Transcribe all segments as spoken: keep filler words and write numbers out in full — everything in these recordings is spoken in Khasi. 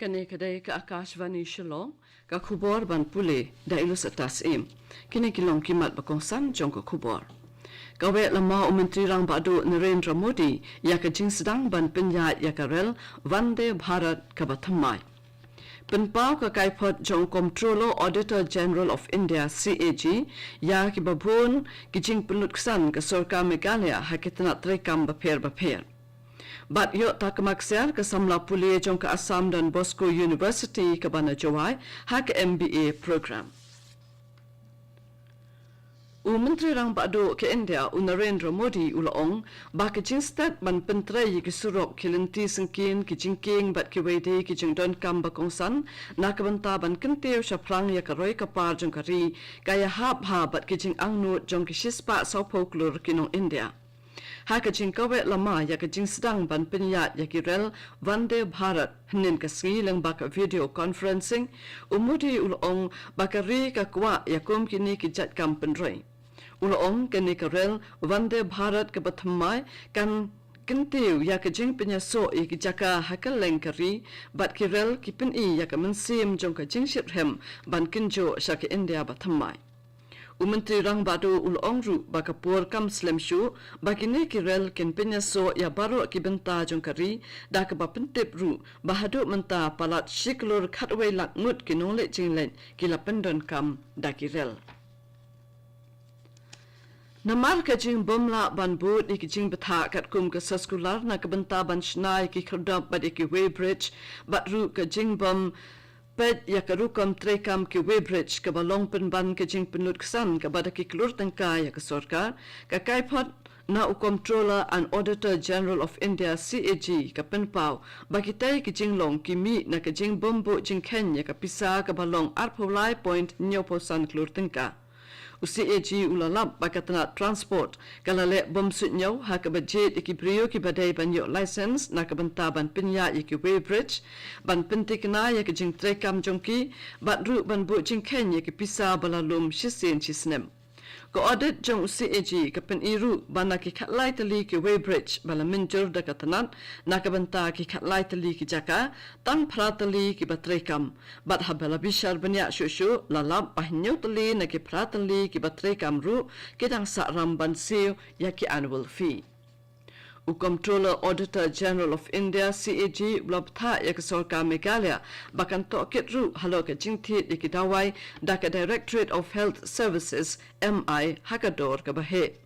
Kane ka dei ka Akashvani Shillong, ka khubor ban pule da i Lucy Tasim. Kine ki long ki mat ba kongsan jong ka khubor. Ka wei lama u Myntri Rangbah Duh Narendra Modi ïa ka jingsdang ban pynïaid ïa ka rel Vande Bharat kaba thymmai. Pynpaw ka kaiphod jong Comptroller Auditor General of India, C A G, ïa kiba bun ki jingpynlut ksan ka sorkar Meghalaya ha ki tnat treikam bapher bapher. Bad ïoh takma ksiar ka samla pule jong ka Assam Don Bosco University kaba na Jowai ha ka M B A program. U Myntri Rangbah Duh ka India u Narendra Modi u la ong ba ka jingstet ban pyntrei ïa ki surok, ki lynti syngkien, ki jingkieng bad kiwei de ki jingdonkam ba kongsan na ka bynta ban kyntiew shaphrang ïa ka roi ka par jong ka ri ka ïahap bha bad ki jingangnud jong ki shispah sawphew klur ki nong India. Ha ka jingkaweh lama ïa ka jingsdang ban pynïaid ïa ki rel Vande Bharat hynnin ka sngi lyngba ka video conferencing, u Modi u la ong ba ka ri ka kwah ïa kum kine ki jait kam pynroi. U la ong kane ka rel Vande Bharat kaba thymmai kan kyntiew ïa ka jingpynïasoh ïa ki jaka ha kylleng ka ri, bad ki rel ki pyni ïa ka mynsiem jong ka jingshitrhem ban kynjoh sha ka India ba thymmai. U Myntri Rangbah Duh u la ong ruh ba ka por kam slem shuh ba kine ki rel kin pynïasoh ïa baroh ki bynta jong ka ri, da kaba pyntip ruh ba haduh mynta palat shi klur khatwei lak ngut ki nongleit jingleit ki la pyndonkam da ki rel. Namar ka jingbymlah ban bud ïa ki jingbthah katkum ka circular na ka bynta ban shna ïa ki khyrdop bad ïa ki weighbridge, bad ruh ka jingbym peit ïa ka rukom treikam ki weighbridge kaba long pynban ka jingpynlut ksan kaba da ki klur tyngka ïa ka sorkar, ka kaiphod na u Comptroller and Auditor General of India, C A G, ka pynpaw ba kitei ki jinglong ki mih na ka jingbymbuh jingkheiñ ïa ka pisa kaba long arphew lai point hynñiewphew san klur tyngka. U C A G u la lap ba ka tnat transport ka la leh bym suidñiew ha kaba jied ïa ki briew kiba dei ban ïoh license na ka bynta ban pynïaid ïa ki weighbridge, ban pynthikna ïa ka jingtreikam jong ki, bad ruh ban buh jingkheiñ ïa ki pisa ba la lum shisien shisnem. Ka audit jong u C A G ka pyni ruh ba na ki khatlai tylli ki weighbridge ba la mynjur da ka tnat na ka bynta ki khatlai tylli ki jaka, tang phra tylli kiba treikam. Bad haba la bishar bniah shuh shuh, la lap ba hynñiew tylli na ki phra tylli kiba treikam ruh ki dang sah ram ban siew ïa ki annual fee. U Comptroller Auditor General of India, C A G, u la bthah ïa ka sorkar Meghalaya ba kan tohkit ruh halor ka jingthied ïa ki dawai da ka Directorate of Health Services, M I, ha ka dor kaba heh.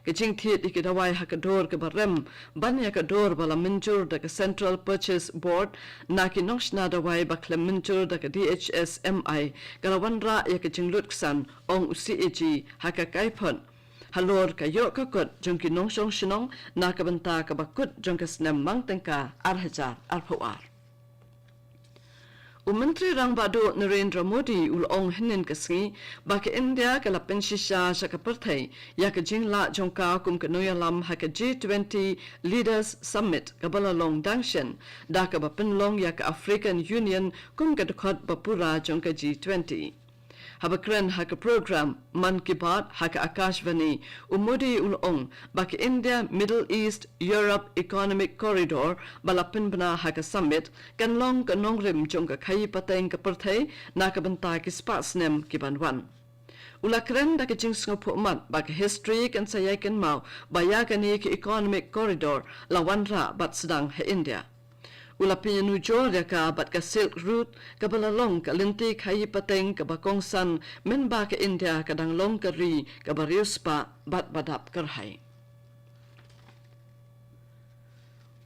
Ka jingthied ïa ki dawai ha ka dor kaba rem ban ïa ka dor ba la mynjur da ka Central Purchase Board na ki nongshna dawai ba khlem mynjur da ka D H S M I ka la wanrah ïa ka jinglut ksan, ong u C A G ha ka kaiphod halor ka ïoh ka kot jong ki nongshong shnong na ka bynta kaba kut jong ka snem mang tyngka ar hajar arphew ar. U Myntri Rangbah Duh Narendra Modi u la ong hynnin ka sngi ba ka India ka la pynshisha sha ka pyrthei ïa ka jinglah jong ka kum ka nongïalam ha ka G twenty Leaders Summit kaba la long dang shen, da kaba pynlong ïa ka African Union kum ka dkhot ba pura jong ka G twenty. Haba kren ha ka program Mann Ki Baat ha ka Akashvani, u Modi u la ong ba ka India Middle East Europe Economic Corridor ba la pynbna ha ka summit kan long ka nongrim jong ka khaïi pateng ka pyrthei na ka bynta ki spah snem ki ban wan. U la kren da ka jingsngewphuh mat ba ka history kan sa ïai kynmaw ba ïa kane ka economic corridor la wanrah bad sdang ha India. U la pynïanujor ïa ka bad ka Silk Route kaba la long ka lynti khaïi pateng kaba kongsan mynba ka India ka dang long ka ri kaba riewspah bad ba dap kyrhai.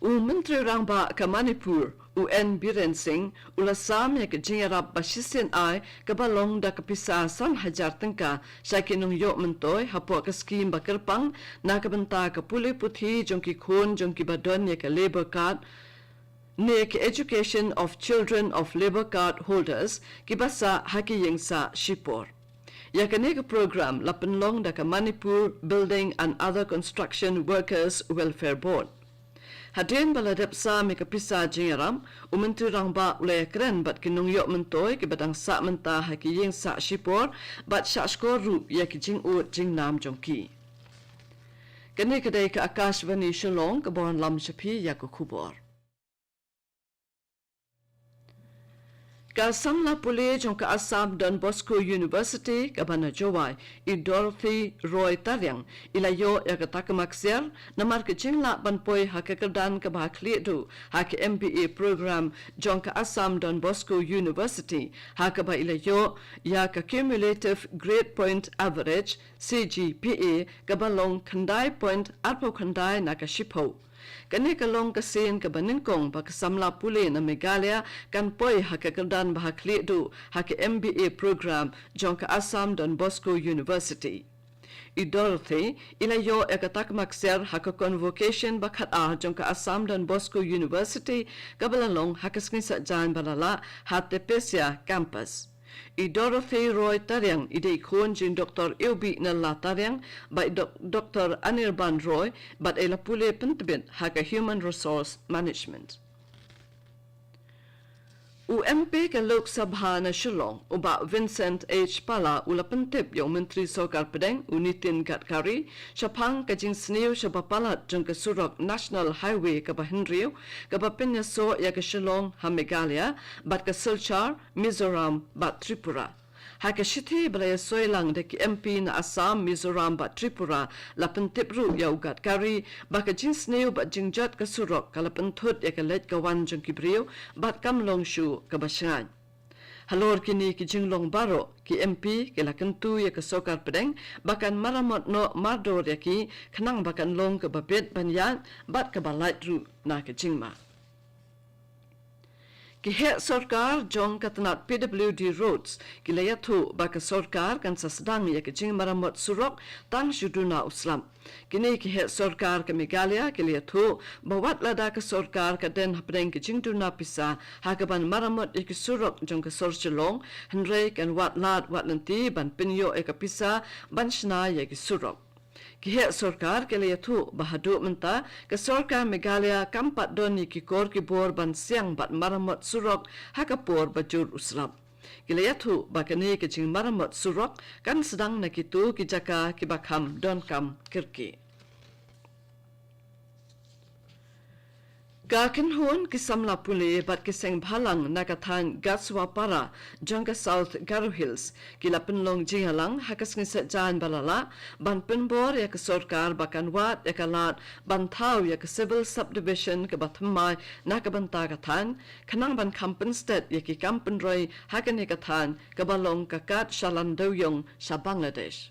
U Myntri Rangbah ka Manipur, u N Biren Singh, u la sam ïa ka jingïarap ba shisien ai kaba long da ka pisa san hajar tyngka sha ki nongïoh myntoi hapoh ka skhim ba kyrpang na ka bynta ka pule puthi jong ki khun jong kiba don ïa ka Labour Card ne ka Education of Children of Labour Card Holders kiba sah ha ki ïing sah shipor. Ïa kane ka program la pynlong da ka Manipur Building and Other Construction Workers Welfare Board. Hadien ba la dep sam ïa ka pisa jingïarap, u Myntri Rangbah u la ïakren bad ki nongïoh myntoi kiba dang sah mynta ha ki ïing sah shipor bad shah shkor ruh ïa ki jingud jingnam jong ki. Kane ka dei ka Akashvani Shillong kaba wanlam sha phi ïa ka khubor. Ka samla pule jong ka Assam Don Bosco University kaba na Jowai, i Dorothy Roy Tariang, i la ïoh ïa ka takma ksiar namar ka jinglah ban poi ha ka kyrdan kaba ha khlieh duh ha ka M B A program jong ka Assam Don Bosco University, ha kaba i la ïoh ïa ka cumulative grade point average, C G P A, kaba long khyndai point arphew khyndai na ka shiphew. Kane ka long ka sien kaba nyngkong ba ka samla pule na Meghalaya kan poi ha ka kyrdan ba ha khlieh duh ha ka M B A program jong ka Assam Don Bosco University. I Dorothy i la ïoh ïa ka takma ksiar ha ka convocation ba khatar jong ka Assam Don Bosco University, kaba la long ha ka sngi Saitjaiñ ba la lah ha Tepesia campus. I Dorothy Roy Tariang i dei khun jong Doktor Iwbihnylla Tariang bad i Dok-, Doktor Anirban Roy, bad i la pule pyntbit ha ka Human Resource Management. U M P ka Lok Sabha na Shillong, u Bah Vincent H Pala, u la pyntip ïa u Myntri Sorkar Pdeng, u Nitin Gadkari, shaphang ka jingsniew shaba palat jong ka surok National Highway kaba hynriew, kaba pynïasoh ïa ka Shillong ha Meghalaya bad ka Silchar, Mizoram bad Tripura. Ha ka shithi ba la ïasoi lang da ki M P na Assam, Mizoram bad Tripura, la pyntip ruh ïa u Gadkari ba ka jingsniew bad jingjot ka surok ka la pynthut ïa ka leit ka wan jong ki briew bad kam long shuh kaba shngaiñ. Halor kine ki jinglong baroh, ki M P ki la kyntu ïa ka Sorkar Pdeng ba kan maramot noh mardor ïa ki, khnang ba kan long kaba bit ban ïaid bad kaba lait ruh na ka jingma. Ki heh sorkar jong ka tnat P W D Roads ki la ïathuh ba ka sorkar kan sa sdang ïa ka jingmaramot surok tang shu duna u slap. Kine ki heh sorkar ka Meghalaya ki la ïathuh ba wat lada ka sorkar ka don hapdeng ka jingduna pisa ha kaban maramot ïa ki surok jong ka sor Shillong, hynrei kan wad lad wad lynti ban pynïoh ïa ka pisa ban shna ïa ki surok. Ki heh sorkar ki la ïathuh ba haduh mynta ka sorkar Meghalaya kam pat don ïa ki kor ki bor ban siang bad maramot surok ha ka por ba jur u slap. Ki la ïathuh ba kane ka jingmaramot surok kan sdang na kito ki jaka kiba kham donkam kyrkieh. Ka kynhun ki samla pule bad ki seng bhalang na ka thaiñ Gasuapara jong ka South Garo Hills ki la pynlong jingïalang ha ka sngi Saitjaiñ ba la lah ban pynbor ïa ka sorkar ba kan wad ïa ka lad ban thaw ïa ka civil subdivision kaba thymmai na ka bynta ka thaiñ, khnang ban kham pynstet ïa ki kam pynroi ha kane ka thaiñ kaba long ka kad shalan dewïong sha Bangladesh.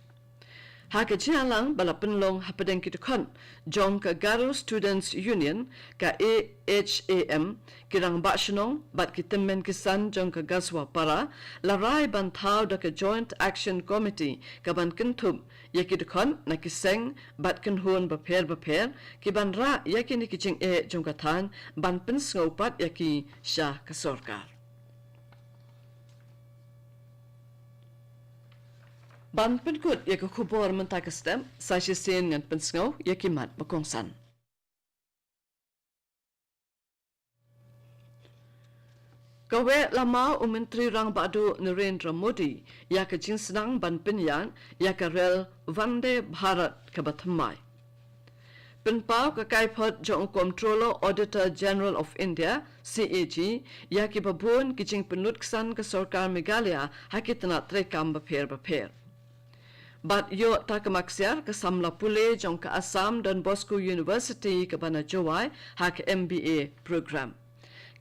Ha ka jingïalang ba la pynlong hapdeng ki dkhot jong ka Garo Students Union, ka A H A M, ki rangbah shnong bad ki tymmen kisan jong ka Gasuapara, la rai ban thaw da ka Joint Action Committee kaban kynthup ïa ki dkhot na ki seng bad kynhun bapher bapher kiban rah ïa kine ki jingeh jong ka thaiñ ban pynsngew pat ïa ki sha ka sorkar. Ban pynkut ïa ka khubor mynta ka step, sa shisien ngan pynsngew ïa ki mat ba kongsan. Kaweh la ma u Myntri Rangbah Duh Narendra Modi ïa ka jingsdang ban pynïaid ïa ka rel Vande Bharat kaba thymmai. Pynpaw ka kaiphod jong u Comptroller Auditor General of India, C A G, ïa kiba bun ki jingpynlut ksan ka sorkar Meghalaya ha ki tnat treikam bapher bapher. Bad ïoh takma ksiar ka samla pule jong ka Assam Don Bosco University kaba na Jowai ha ka M B A program.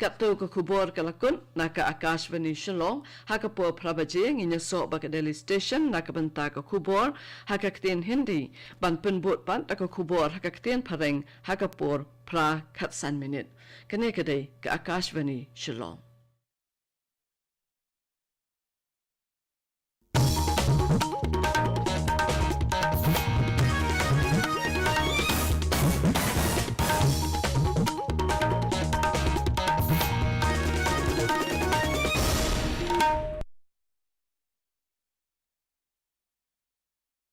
Katto ka khubor ka la kut na ka Akashvani Shillong, ha ka por phra baje ngin ïasoh bad ka Delhi Station na ka bynta ka khubor ha ka ktien Hindi, ban pynbud pat da ka khubor ha ka ktien Phareng ha ka por phra khatsan minit. Kane ka dei ka Akashvani Shillong.